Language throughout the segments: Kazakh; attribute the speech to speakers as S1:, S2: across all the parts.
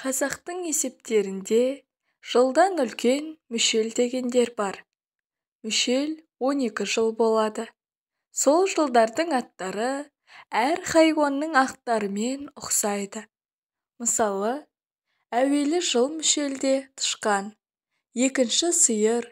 S1: Қазақтың есептерінде жылдан үлкен мүшел дегендер бар. Мүшел 12 жыл болады. Сол жылдардың аттары әр хайуанның аттарымен ұқсайды. Мысалы, әуелі жыл мүшелде тышқан, екінші сиыр,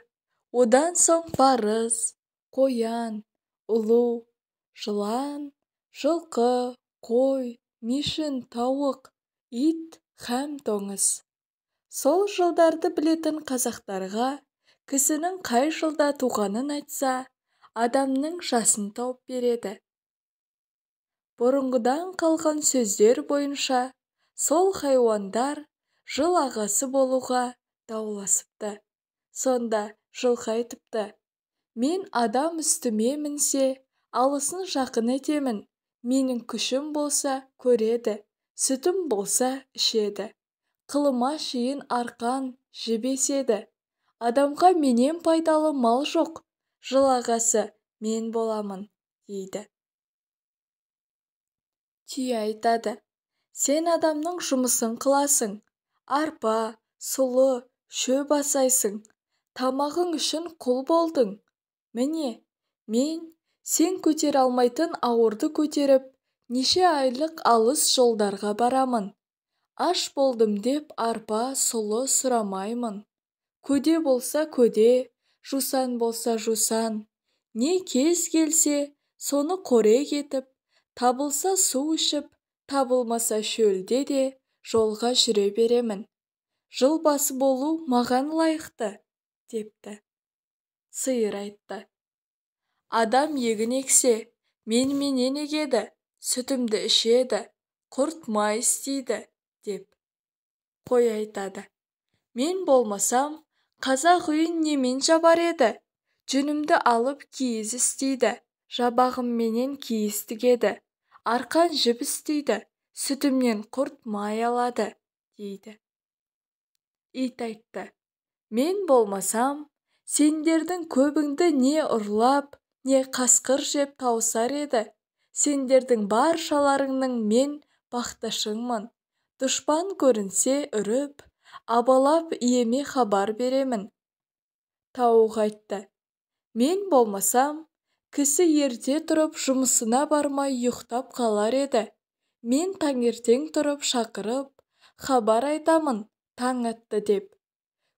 S1: одан соң барыс, қоян, ұлу, жылан, жылқы, қой, мешін, тауық, ит һәм доңыз. Сол жылдарды білетін қазақтарға кісінің қай жылда туғанын айтса, адамның жасын тауып береді. Бұрынғыдан қалған сөздер бойынша сол хайуандар жыл ағасы болуға дауласыпты. Сонда жылқы айтыпты: мен адам үстіме мінсе, алысын жақын етемін, менің күшім болса көреді, сүтім болса ішеді, қылыма шейін арқан жіп еседі, адамға менен пайдалы мал жоқ, жыл ағасы мен боламын, дейді. Түйе айтады: сен адамның жұмысын қыласың, арпа, сұлы, шөп асайсың, тамағың үшін құл болдың. Міне, мен сен көтере алмайтын ауырды көтеріп, неше айлық алыс жолдарға барамын. Аш болдым деп арпа, сұлы сұрамаймын. Көде болса көде, жусан болса жусан, не кез келсе соны қорек етіп, табылса су ішіп, табылмаса шөлде де жолға жүре беремін. Жыл басы болу маған лайықты, депті. Сиыр айтты: адам егін ексе, меніменен егеді, сүтімді ішеді, құрт май істейді, деп. Қой айтады: мен болмасам, қазақ үйін немен жабар еді? Жүнімді алып киіз істейді, жабағымменен киіз тігеді, арқан жіп істейді, сүтімнен құрт май алады, дейді. Ит айтты: мен болмасам, сендердің көбіңді не ұрлап, не қасқыр жеп тауысар еді. Сендердің баршаларыңның мен бақташыңмын. Дұшпан көрінсе үріп, абалап иеме хабар беремін. Тауық айтты: мен болмасам, кісі ерте тұрып жұмысына бармай ұйықтап қалар еді. Мен таңертең тұрып шақырып, хабар айтамын, таң атты деп.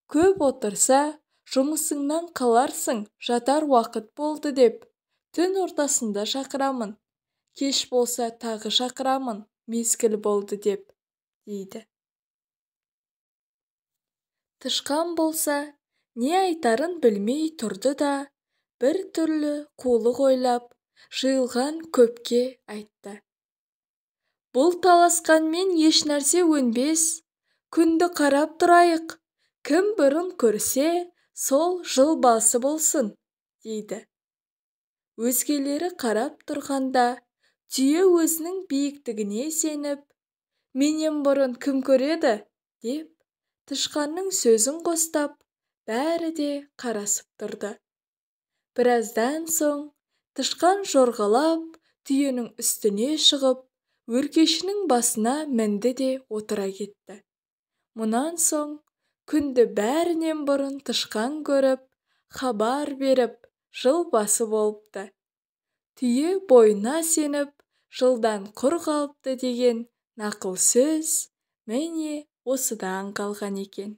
S1: Көп отырса, жұмысыңнан қаларсың, жатар уақыт болды деп, түн ортасында шақырамын. Кеш болса тағы шақырамын, мезгіл болды деп, дейді. Тышқан болса, не айтарын білмей тұрды да, бір түрлі қулық ойлап, жиылған көпке айтты: бұл таласқанмен ешнәрсе өнбес, күнді қарап тұрайық, кім бұрын көрсе, сол жыл басы болсын, дейді. Өзгелері қарап тұрғанда, түйе өзінің биіктігіне сеніп, менен бұрын кім көреді, деп, тышқанның сөзін қостап, бәрі де қарасып тұрды. Біраздан соң тышқан жорғалап, түйенің үстіне шығып, өркешінің басына мінді де отыра кетті. Мұнан соң күнді бәрінен бұрын тышқан көріп, хабар беріп, жыл басы болыпты. Түйе бойына сеніп, жылдан құр қалыпты деген нақыл сөз міне осыдан қалған екен.